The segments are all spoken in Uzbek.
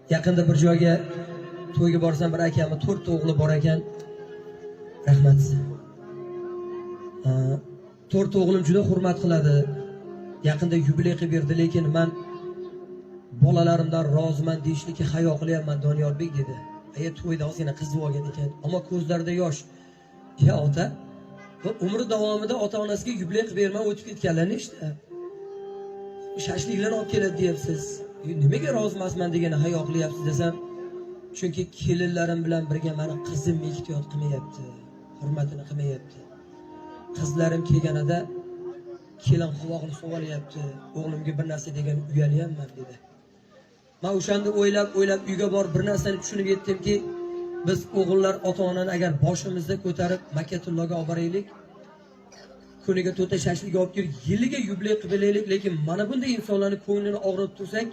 Yaqinda bir joyga to'yga borsam, bir akamni to'rtta o'g'li bor ekan. Rahmat. To'rtta o'g'lim juda hurmat qiladi. Yaqinda yubiley qilib berdi, lekin man bolalarimdan roziman deyishlikka hayo qilyapman, Doniyorbek, dedi. Aya, to'yda ozgina qizib olgan ekan, ammo ko'zlarida yosh. Ya ota, va umri davomida ota onasiga yubiley qilib bermay o'tib ketganlar nechta? Shashliklarni olib keladi deyapsiz. Nimaga rozi emasman degani hayo qilyapsiz desam, chunki kelinlarim bilan birga mani qizim ehtiyot qilmayapti, hurmatini qilmayapti. Qizlarim kelganida kelin qovog'ini sovalyapti, o'g'limga bir narsa degan uyalyapman, dedi. Man o'shanda o'ylab o'ylab uyga borib bir narsani tushunib yetdimki, biz o'g'illar ota onani agar boshimizda ko'tarib Makkatulloga olib boraylik, kuniga to'rtta shashlik olib kelib, yiliga yubiley qilib beraylik, lekin mana bunday insonlarni ko'nglini og'ritib tursak,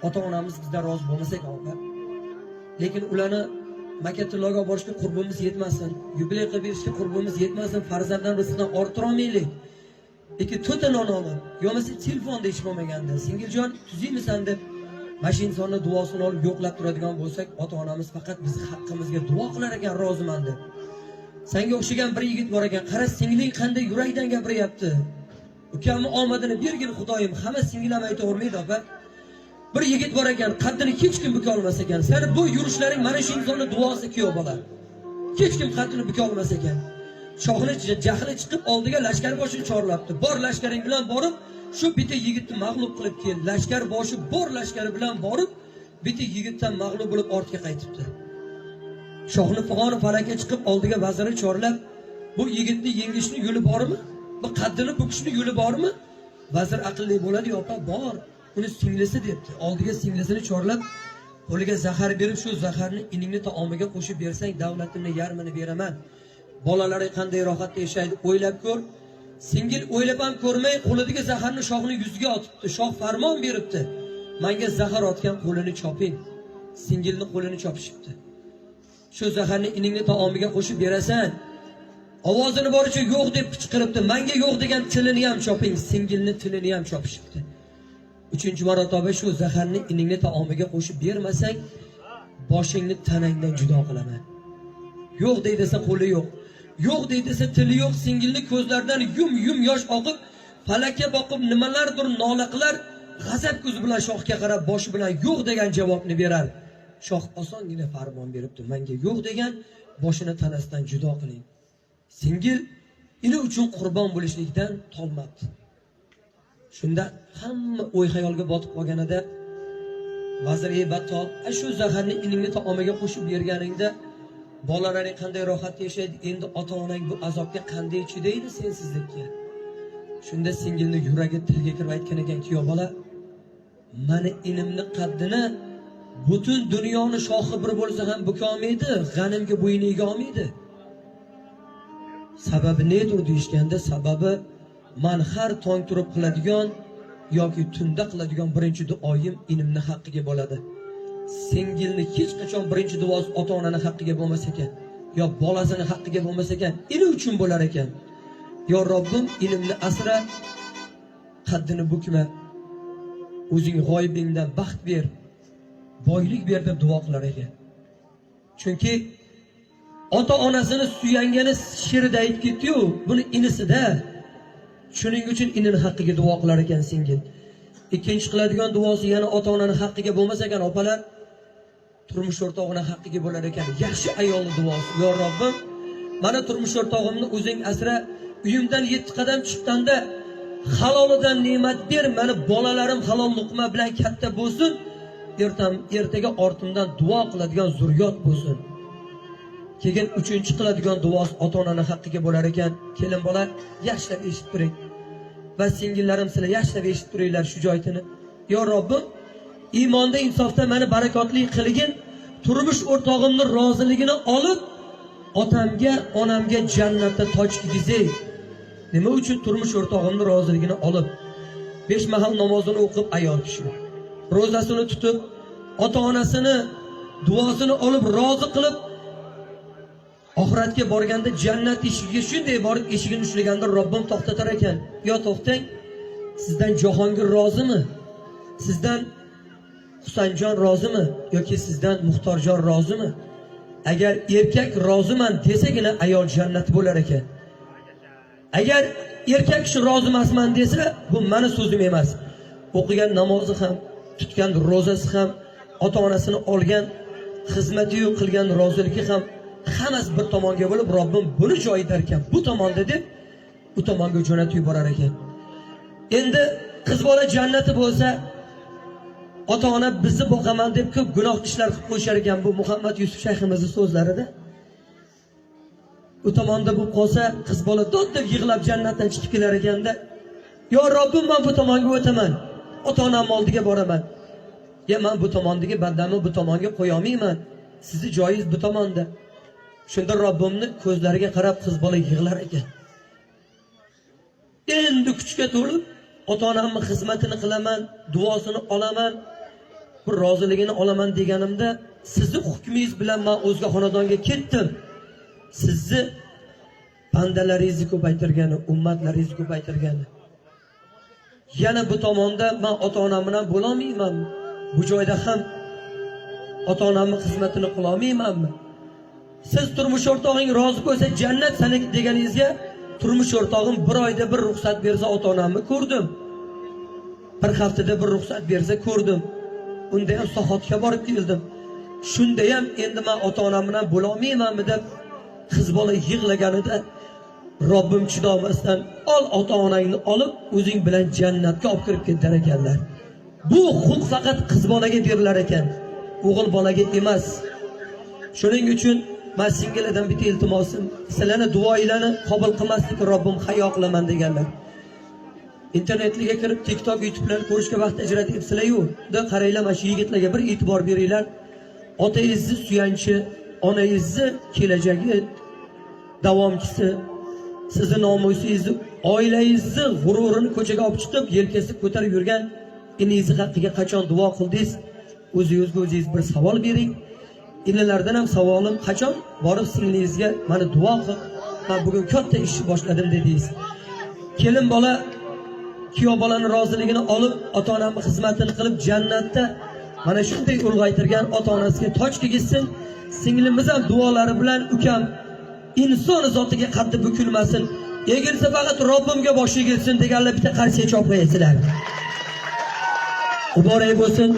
ota onamiz bizdan rozi bo'lmas ekan, opa. Lekin ularni Makkatulloga olib borishga qurbimiz yetmasin, yubiley qilib berishga qurbimiz yetmasin, farzanddan rizqdan orttirolmaylik. Lekin to'rtta non olib, yo bo'lmasa telefonda ish bo'lmaganda, "Singiljon, tuzikmisan?" deb mana shu insonni duosini olib yo'qlab turadigan bo'lsak, ota onamiz faqat bizni haqqimizga duo qilar ekan roziman deb. Sanga o'xshagan bir yigit bor ekan, qara, singling qanday yurakdan gapiryapti. Ukamni omadini bergin, Xudoyim, hamma singil ham aytavermaydi, opa. Bir yigit bor ekan, qaddini hech kim buka olmas ekan. Sani bu yurishlaring mana shu insonni duosi, kuyov bola. Hech kim qaddini buka olmas ekan. Shohni jahli chiqib, oldiga lashkar boshini chorlabdi. "Bor lashkaring bilan borib, shu bitta yigitni mag'lub qilib kel." Lashkar boshi bor lashkari bilan borib, bitta yigitdan mag'lub bo'lib ortga qaytibdi. Shohni fig'oni falakka chiqib, oldiga vaziri chorlab, "Bu yigitni yengishni yo'li bormi? Bu qaddini bukishni yo'li bormi?" Vazir aqlli bo'ladi, opa, "Bor. Uni singlisi", debdi. Oldiga singlisini chorlab, qo'liga zahar berib, "Shu zaharni iningni taomiga qo'shib bersang, davlatimni yarmini beraman. Bolalari qanday rohatda yashaydi, o'ylab ko'r." Singil o'ylab ham ko'rmay, qo'lidagi zaharni shohni yuziga otibdi. Shoh farmon beribdi: "Manga zahar otgan qo'lini choping." Singilni qo'lini chopishibdi. "Shu zaharni iningni taomiga qo'shib berasan." Ovozini boricha "Yo'q" deb qichqiribdi. "Manga yo'q degan tilini ham choping." Singilni tilini ham chopishibdi. Uchinchi marotaba, "Shu zaharni iningni taomiga qo'shib bermasang, boshingni tanangdan judo qilaman." Yo'q deydi desa qo'li yo'q. Yo'q deydi desa tili yo'q. Singilni ko'zlaridan yum yum yosh oqib, falakka boqib nimalardir nola qilar, g'azab ko'zi bilan shohga qarab boshi bilan yo'q degan javobni berar. Shoh osongina farmon beribdi: "Menga yo'q degan boshini tanasidan judo qiling." Singil ini uchun qurbon bo'lishlikdan tolmabdi. Shunda hamma o'y xayolga botib qolganida vazir: "Ey battol, a shu zaharni iningni taomiga qo'shib berganingda bolalaring qanday rohatda yashaydi, endi ota onang bu azobga qanday chidaydi sensizlikka?" Shunda singilni yuragi tilga kirib aytgan ekan: "Kuyov bola, mani inimni qaddini butun dunyoni shohi bir bo'lsa ham bukolmaydi, g'animga bo'yni egolmaydi. Sababi nedir deyishganda, sababi man har tong turib qiladigan yoki tunda qiladigan birinchi duoyim inimni haqqiga bo'ladi." Singilni hech qachon birinchi duosi ota onani haqqiga bo'lmas ekan, yo bolasini haqqiga bo'lmas ekan, ini uchun bo'lar ekan. "Yo Robbim, inimni asra, qaddini bukma, o'zing g'oyibingdan baxt ber, boylik ber", deb duo qilar ekan. Chunki ota onasini suyangani she'rida aytib ketdiyu, buni inisida. Shuning uchun inini haqqiga duo qilar ekan singil. Ikkinchi qiladigan duosi yana ota onani haqqiga bo'lmas ekan, opalar, turmush o'rtog'ini haqqiga bo'lar ekan. Yaxshi ayolni duosi: "Yo Robbim, mana turmush o'rtog'imni o'zing asra, uyimdan 7 qadam chiqqanda halolidan ne'mat ber, mani bolalarim halol luqma bilan katta bo'lsin, ertaga ortimdan duo qiladigan zurriyot bo'lsin." Keyin uchinchi qiladigan duosi ota onani haqqiga bo'lar ekan. Kelin bola, yaxshilab eshitib turing va singillarim, sizlar yaxshilab eshitib turinglar shu joyini. "Yo Robbim, iymonda, insofda mani barakotli qilgin, turmush o'rtog'imni roziligini olib, otamga, onamga jannatda toj kiygizay." Nima uchun turmush o'rtog'imni roziligini olib, 5 mahal namozini o'qib, ayol kishi ro'zasini tutib, ota onasini duosini olib, rozi qilib, oxiratga borganda jannat eshigiga shunday borib eshigini ushlaganda Robbim to'xtatar ekan: "Yo, to'xtang, sizdan Jahongir rozimi? Sizdan Husanjon rozimi yoki sizdan Muxtorjon rozimi? Agar erkak roziman desagina ayol jannati bo'lar ekan. Agar erkak kishi rozi emasman desa, bu mani so'zim emas. O'qigan namozi ham, tutgan ro'zasi ham, ota-onasini olgan xizmatiyu qilgan roziligi ham hammasi bir tomonga bo'lib, Robbim buni joyi ekan, bu tomonda deb u tomonga jo'natib yuborar ekan. Endi qiz bola jannati bo'lsa, ota-ona bizni boqaman deb ko'p gunoh ishlar qilib qo'yishar ekan, bu Muhammad Yusuf shayximizning so'zlarida. U tomonda bo'lib qolsa, qiz bola dod deb yig'lab jannatdan chiqib kelar ekanda, "Yo Robbim, men bu tomonga o'taman, ota-onam oldiga boraman. Ya men bu tomondagi bandamni bu tomonga qo'ya olmayman. Sizni joyingiz bu tomonda." Shunda Robbimni ko'zlariga qarab qiz bola yig'lar ekan. Endi kuchga to'lib, ota-onamning xizmatini qilaman, duosini olaman, bir roziligini olaman deganimda, sizni hukmingiz bilan men o'zga xonadonga ketdim. Sizni bandalaringizni ko'paytirgani, ummatlaringizni ko'paytirgani. Yana bu tomonda men ota-onam bilan bo'lolmaymanmi? Bu joyda ham ota-onamning xizmatini qila olmaymanmi? Siz turmush o'rtog'ing rozi bo'lsa jannat saniki deganingizga, turmush o'rtog'im bir oyda bir ruxsat bersa ota-onamni ko'rdim. Bir haftada bir ruxsat bersa ko'rdim. Unda ham sohatga borib keldim. Shunda ham endi men ota-onam bilan bo'la olmaymanmi deb qiz bola yig'laganida, Robbim chidomasdan ol ota-onangni olib o'zing bilan jannatga olib kirib ketar ekanlar. Bu huquq faqat qiz bolaga berilar ekan, o'g'il bolaga emas. Shuning uchun men singillardan bitta iltimosim, sizlarni duoinglarni qabul qilmaslik Robbim hayo qilaman deganlar. Internetga kirib TikTok, YouTube'larni ko'rishga vaqt ajratyapsizlar-yu, da qaranglar, mana shu yigitlarga bir e'tibor beringlar. Otangizni suyanchi, onangizni kelajagi davomchisi, sizni nomusingizni, oilangizni g'ururini ko'chaga olib chiqib, yelkasida ko'tarib yurgan iningizni haqqiga qachon duo qildingiz? O'zingizga o'zingiz bir savol bering. Inilardan ham savolim, qachon borib singlingizga mana duo qil, man bugun katta ish boshladim dedingiz? Kelin bola kuyov bolani roziligini olib, ota-onamning xizmatini qilib, jannatda mana shunday ulg'aytirgan ota-onasiga toj kiygizsin. Singlimiz ham duolari bilan ukam inson zotiga qaddi bukilmasin, egilsa faqat Robbimga bosh egilsin deganlar bitta qarsak chopqaysizlar. Muborak bo'lsin.